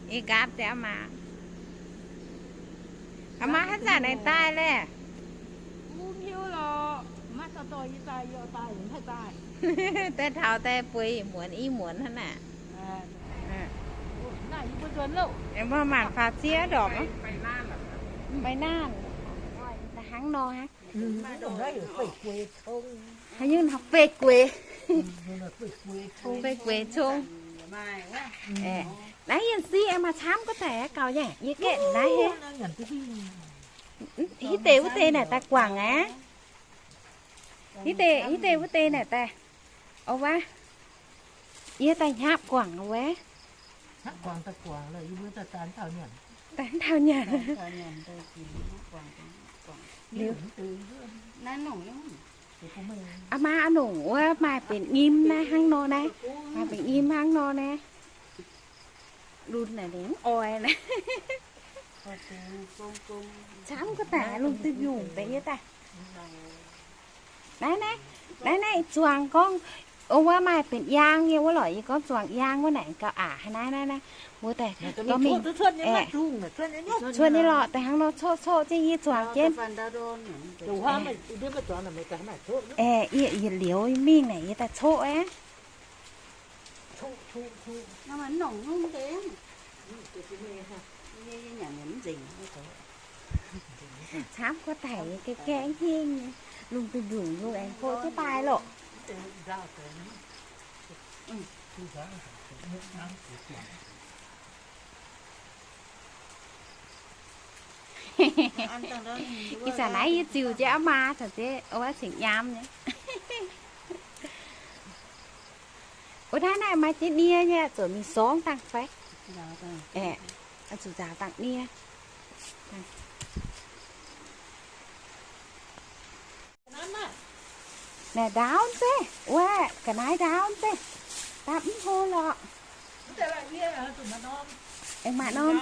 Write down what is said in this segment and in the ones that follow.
Yie nqaapv ziangx maa. Aa maa, haaix zanc aengx daaih laeh? Daaih taux daaih bueix muonz i muonz hnangv naaic. Mbuo maanc faaux ziex ndorpc. Maiv naanc. Hnangv nor hnangv. Haaix nyungc nor, beiv gueix. Beiv gueix cong. Naaiv yienh si aengx maaih camv gorngv daic aqv gaux nyei, yie gaeqv naaiv heh. Hitv deix wuov deix naaic daaih guangc aqv. Hitv deix, hitv deix wuov deix naaic daaih. Auv-waac, yie daaih hnyapv guangc wuov. Daaih taux nyanc. Liuz, aa maa, aa nongc wuov maaih benx nyim naaiv hnangv nor naaiv. Maaih benx nyim hnangv nor naaiv. Lunx naaic ninh mv oix naaiv. Camv gorngv daic lungh duih mbiungc deix yie daaih. Naaiv naaiv, naaiv naaiv zuangx gorngv, wuov maaih benx yaang nyei wuov lorqc, yie gorngv zuangx yaang wuov naaic gauh aqc haic naaiv naaiv naaiv. Mbuo daaih gorngv mingh, cuotv nyei lorqc, daaih hnangv nor coqv coqv jienv yie zuangx jienv. Aeqv, yie yietc liuz mingh naaic yie daaih coqv aqv. Camv gorngv daic gaeqv gaeqv hingh, lungh duih mbiungc lungh aengx gox jienv daaih lorqc. Ih zanc naaiv yie ziux jienv aa maa caux jienv wuov cingx nyaam nyei. Wuov naaiv naaiv maaih jienv nie nyei, zuqc mingh sorngv dangh fai? Aeqv, zuqc nzaaux dangh nie. Naaic ndaauv zeiv, wuov ga'naaiv ndaauv zeiv, dapv mv hlo lorqc. Aengx maaih norm.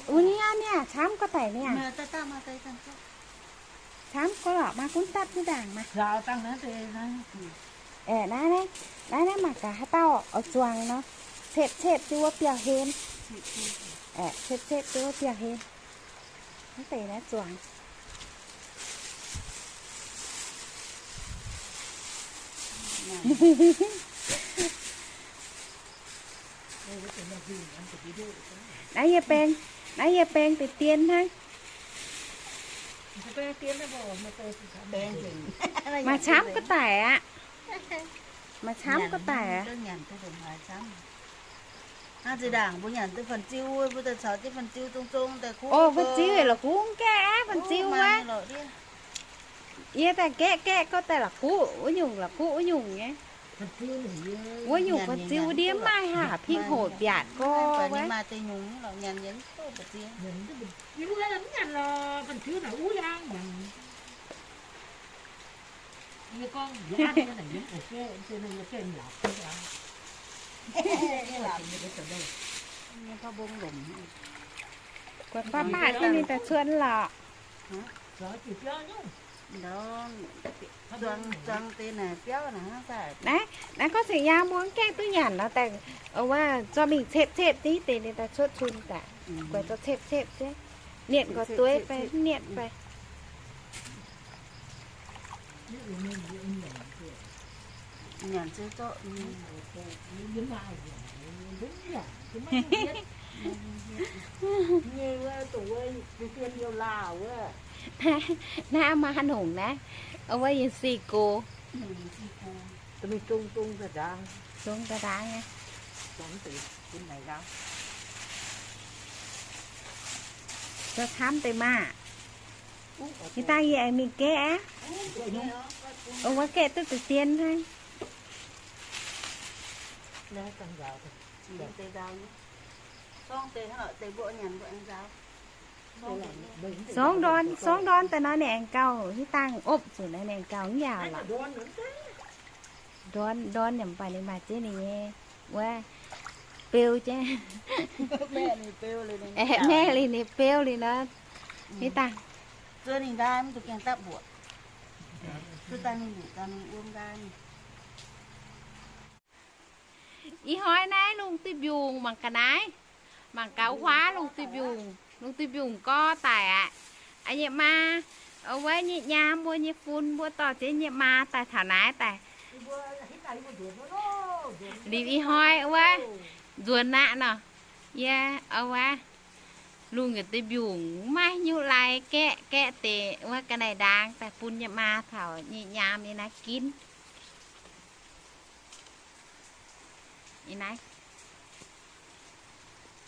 Wuov niaa niaa, camv gorngv daic niaa. Camv gorngv lorqc, maaih gunv dapv duqv ndaangc maah. Aeqv, naaiv naaiv, naaiv naaiv mangc gaax haaix dauh oix zuangx nor, cepv cepv jienv wuov biauv-hlen. Aeqv, cepv cepv jienv wuov biauv-hlen. Mv deix naaiv zuangx. Naaiv yie baeng, naaiv yie baeng deix dien hnangv. Maaih camv gorngv daic aqv. Maaih camv gorngv daic aqv. Hnangv zinh ndaangc mbuo nyanc duqv fan-ziu, mbuo daaih caux jienv fan-ziu zong zong daaih kuv. O, fan-ziu la'kuqv gaeqv aqv, fan-ziu wuov. Yie daaih gaeqv gaeqv gorngv daaih la'kuqv wuov nyungc, la'kuqv wuov nyungc nyei. Wuov nyungc fan-ziu wuov ndiev maaih haac, pingh hoc mbiaatc gorx wuov. Guaix baav baav jienv ninh daaih cuotv lorqc. Naaiv, naaiv gorngv cingx yaang mbuo mv gaengh duqv nyanc nor, daaih wuov zorqv mingh cepv cepv deix, deix ninh daaih cuotv cun daaih. Guaix zorqv cepv cepv jienv, nietv nqoi dueiv fai mv nietv fai. Naaiv maa nongc naaiv, wuov yie se go. Zong daaih ndaangc nyei. Zoux camv deix maah. Ih dangh yie aengx mingh gaeqv aqv. Wuov gaeqv duqv deix dien hnangv. Sorngv ndorn, sorngv ndorn daaih nor ninh aengx gauh, hitv dangh opv zuqc naaiv ninh aengx gauh mv yaauc lorqc. Ndorn, ndorn yaac mv baac ninh maaih jienv ninh nyei wuov beu jienv. Aeqv, maengh liuz ninh beu liuz nor, hitv dangh. Ih hnoi naaiv lungh duih mbiungc mangc ga'naaiv. Mangc gaax huaav lungh duih mbiungc, lungh duih mbiungc gorx daic aqv. Aa, nyei maa, wuov nyei nyaam mbuo nyei fun mbuo dorh jienv nyei maa daaih taux naaiv daaih. Liuz ih hnoi wuov nzuonx aqv nor, yie wuov lungh yietc duih mbiungc maiv nyutc lai gaeqv, gaeqv deix wuov ga'naaiv ndaang daaih bun nyei maa taux nyei nyaam nyei naaiv ginv. Ih naaiv,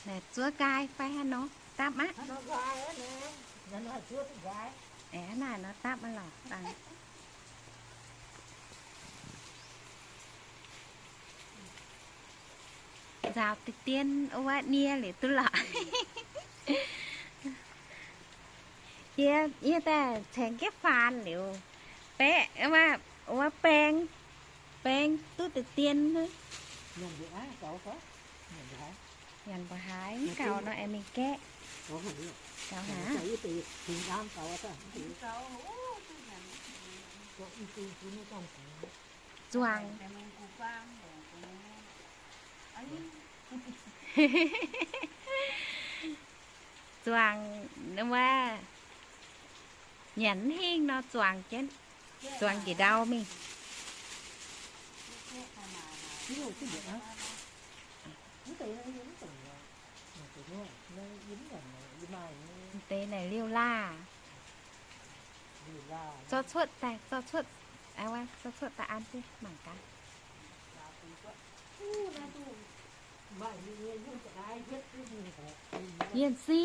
naaiv zuov nqaai fai haaix nor dapv aqv. Aeqv, naaiv nor dapv aqv lorqc. Nzaaux deix dien wuov nie liuz duqv lorqc. Yie, yie daaih caengx jienv faanx liuz, baeqv, wuov baeng, baeng duqv deix dien. Nyanc mbuo haaix mv gaux nor aengx mingh gaeqv. Gaux haaix? Zuangx. Zuangx wuov, nyanc mv hingh nor zuangx jienv, zuangx njiec ndau mingh. Deix naaic liuh laah. Zorqv cuotv daaih, zorqv cuotv, zorqv cuotv daaih an jienv mangc gaax. Yienh si,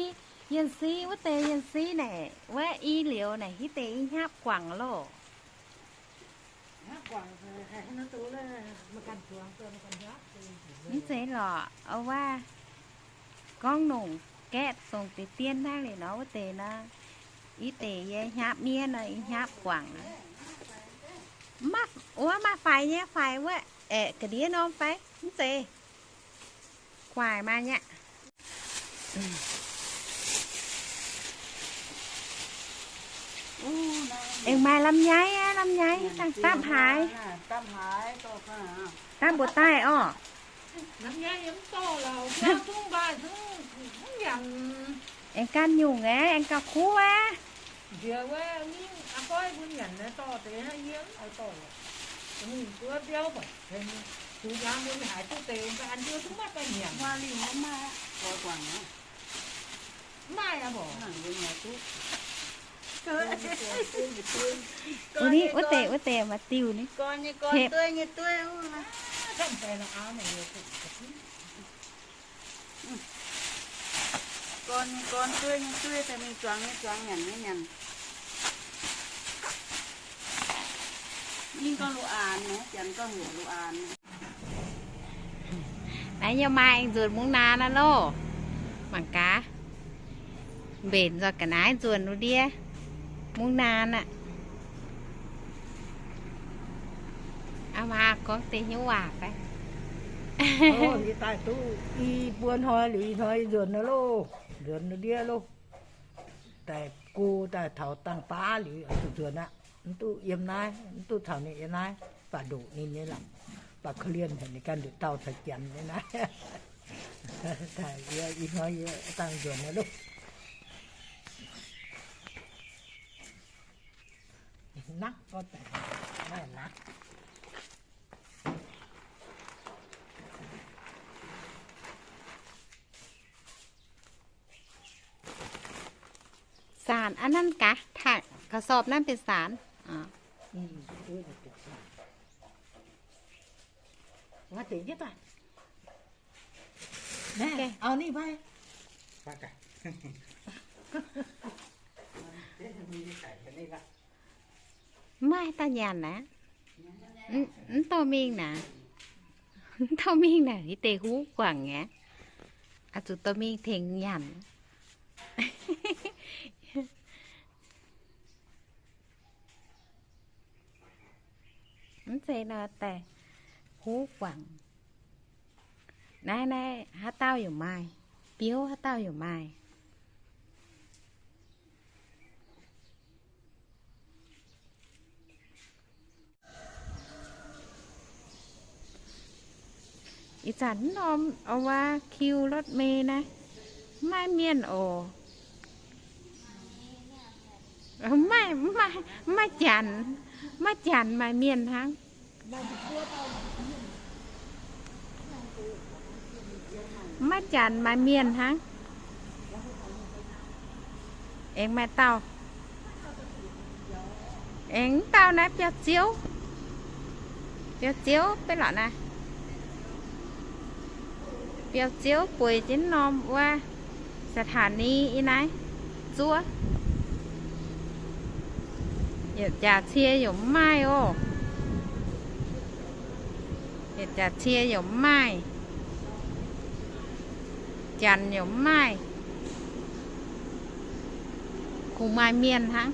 yienh si, wuov deix yienh si naaic, wuov i liuz naaic, hitv deix i hnyapv guangc loh. Mv zeiz lorqc, wuov gorngv nongc gaeqv dongh deix dien hnangv liuz nor, wuov deix nor, i deix yie hnyapv miev nor, i hnyapv guangc. Wuov maaih faix nyei, faix wuov, aeqv, ga'ndiev norm fai? Mv zeiz. Guaix maaih nyei aqv. Aengx maaih lamh nyaiv aqv, lamh nyaiv dangh dapv haaix. Dapv mbuoqc daaih orqc. Aengx ganh nyungc aqv, aengx gauh kuv aqv. Wuov deix, wuov deix maaih diuh ni. Gorn nyei gorn, dueiv nyei dueiv, daaih mingh zuangx nyei zuangx, nyanc nyei nyanc. Ninh gorngv lu aanx, janx gorngv lu aanx. Naaiv yie maaih aengx nzuonx mungv naan aqv loh. Mangc gaax. Mbenc nzoih ga'naaiv nzuonx lu ndiev mungv naan aqv. Aa maa gorngv deix hnyouv waac fai? Yie daaih duqv i buo hnoi liuz, ih hnoi nzuonx loh, nzuonx lu ndiev loh. Daaih go daaih taux dangh baav liuz zuqc nzuonx aqv. Mv duqv yiem naaiv, mv duqv caux ninh yiem naaiv, baac ndoqc ninh nyei lorqc, baac korv-lienh haic ninh ganh nduqc dauh caux janx nyei naaiv. Daaih yie ih hnoi yie dangh nzuonx loh. Naqv gorngv daaih, naaiv naqv. Saanc aqv nanv gaax, ga'sorpc nanv benx saanc. Mv maaih dauh nyanc aqv. Mv dorh mingh naaic. Mv dorh mingh naaic, hitv deix huv guangc aqv. Oix zuqc dorh mingh tengx nyanc. Mv zeiz nor daaih huv guangc. Naaiv, naaiv haaix dauh yaac maaih, biouv haaix dauh yaac maaih. Ih zanc mv norm wuov คิวรถเมล์ naaiv, Maiv maaih mienh oc. Maiv, maiv, maiv janx, maiv janx maaih mienh hnangv. Maiv janx maaih mienh hnangv. Aengx maaih dauh, aengx dauh naaiv biauv-ziouv, biauv-ziouv beiv lorqc naaiv. Biauv-ziouv bueix jienv norm wuov ສະຖານີ i naaiv zuov. Yietc jaax cie yaac mv maaih oc. Yietc jaax cie yaac mv maaih. Janx yaac mv maaih. Kungx maaih mienh hnangv.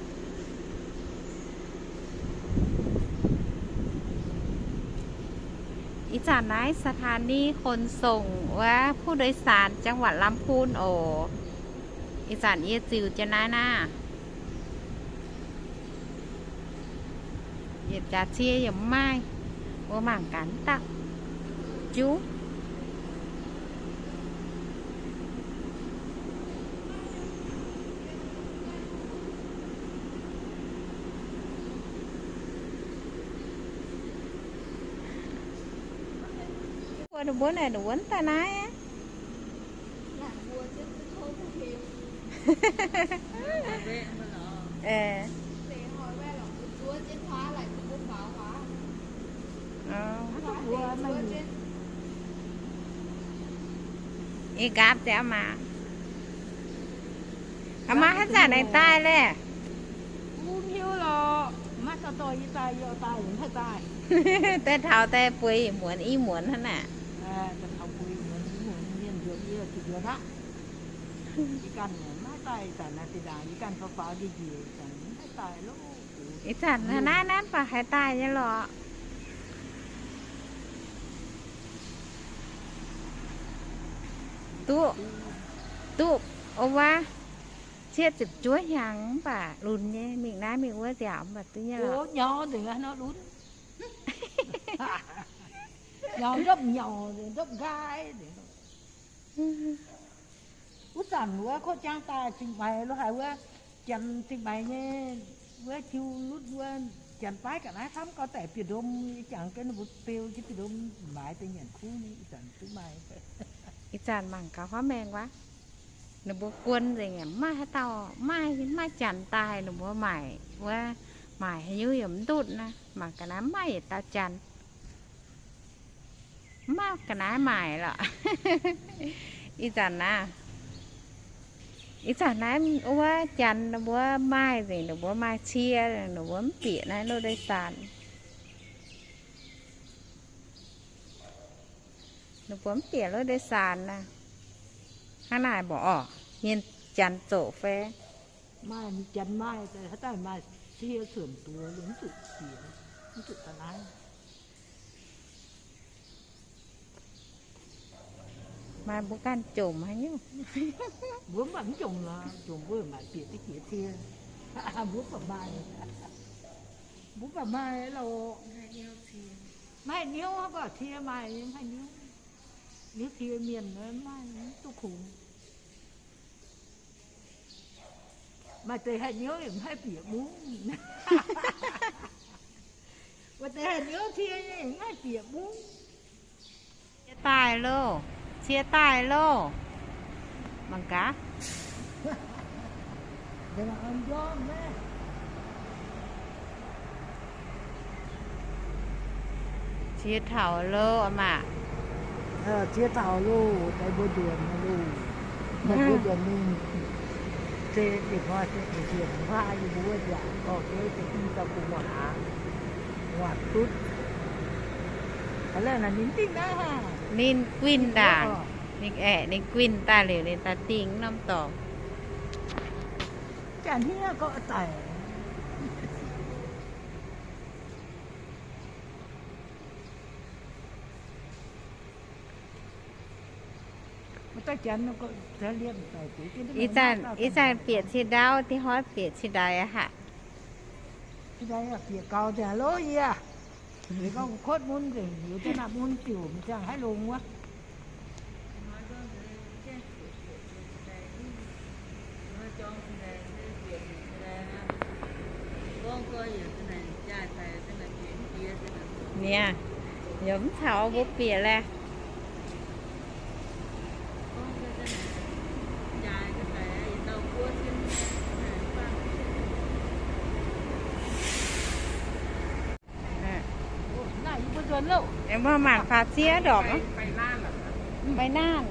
Ih zanc naaiv ສະຖານີຂົນສົ່ງ wuov ຜູ້ໂດຍສານ จังหวัดลำพูน oc. Ih zanc yie ziux jienv naaiv naaiv. Yietc jaax cie yaac mv maaih. Mbuo mangc gaax dauh juv. Mbuo naaic, ninh wuov daaih naaiv aqv. Ih nqaapv ziouc maah. Aa, maiv haaix zanc naaic daaih laeh. Mv hiuv lorqc, maiv dorh dorh yie daaih, yie daaih, yie mv haih daaih. Daaih taux daaih bueix muonz i muonz hnangv naaic. Ih zanc naaiv, naaiv mv baac haih daaih nyei lorqc. Duqv, duqv, o wuov, cietv ziepc juov hnyangx mv baac lunx nyei, mingh naaiv mingh wuov nziaauc mv baac duqv nyei lorqc. Wuov zanc wuov koqv jang daaih Zingh Maix lo haic wuov, janx Zingh Maix nyei wuov jiu lutv wuov, janx baav ga'naaiv camv gau daic bieqc ndom, yie jangx jienv ninh mbuo beu jienv bieqc ndom maaiz deix nyanc kuv nyei, ih zanc duqv maaih. Ih zanc mangc gaax huaav maengx wuov, ninh mbuo guon nzengc, mv maaih haaix dauh, mv maaih, mv maaih janx daaih, ninh mbuo maaic wuov, maaic haaix nyungc yaac mv ndutv naaiv, mangc ga'naaiv mv maaih yietc dauh janx. Mv maaih ga'naaiv maaic lorqc. Ih zanc naaiv, ih zanc naaiv wuov janx ninh mbuo maaih nzengc, ninh mbuo maaih cie, ninh mbuo mv bieqc naaiv รถโดยสาร. Ninh mbuo mv bieqc รถโดยสาร naaiv. Hnangv naaic mbuoqc orqc, mienh janx zoqc fai? Maaih janx maaih, haaix daaih maaih cie suonc duoz, mv zuqc bieqc, mv zuqc ga'naaiv. Maaih mbuo ganh jomc haaix nyungc? Mbuo mv baac mv jomc lorqc, jomc mbuo maaic bieqc diqv jiex cie. Mbuo baac maaih, mbuo baac maaih lorqc. Maiv haih niouv gorqv cie maaih, mv haih niouv. Niouv cie mienh maiv duqv kungx. Maaih deix haih niouv yaac mv haih bieqc mungv. Maaih deix haih niouv cie nyei mv haih bieqc mungv. Cie daaih loh, cie daaih loh. Mangc gaax. Cie taux loh, aa maah. Cie taux loh, deix mbuo nduonx loh. Mbuo nduonx mingh. Se deix hnoi se deix nduonx huaav yie mbuo wuov nziaauc gorx-youz se dingh dauh bung muangx, muangx dutv. Ninh guinh ndaangc, ninh aeqv, ninh guinh daaih liuz ninh daaih dingh norm dorngx. Ih zanc, ih zanc bieqc cie ndau, da'hoi bieqc cie ndaix aqv. Bieqc gaux nzengc loh yie. Kotv mun nzengc, liuz jienv naaiv mun ziouc m'jangc haiv longx wuov. Mv caux mbuo bieqc laeh. Mbuo mangc faaux ziex ndorpc, maiv naanc.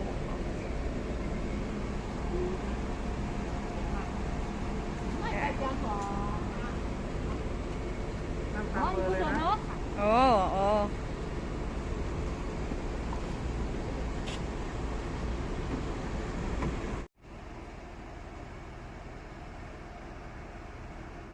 Oc, oc.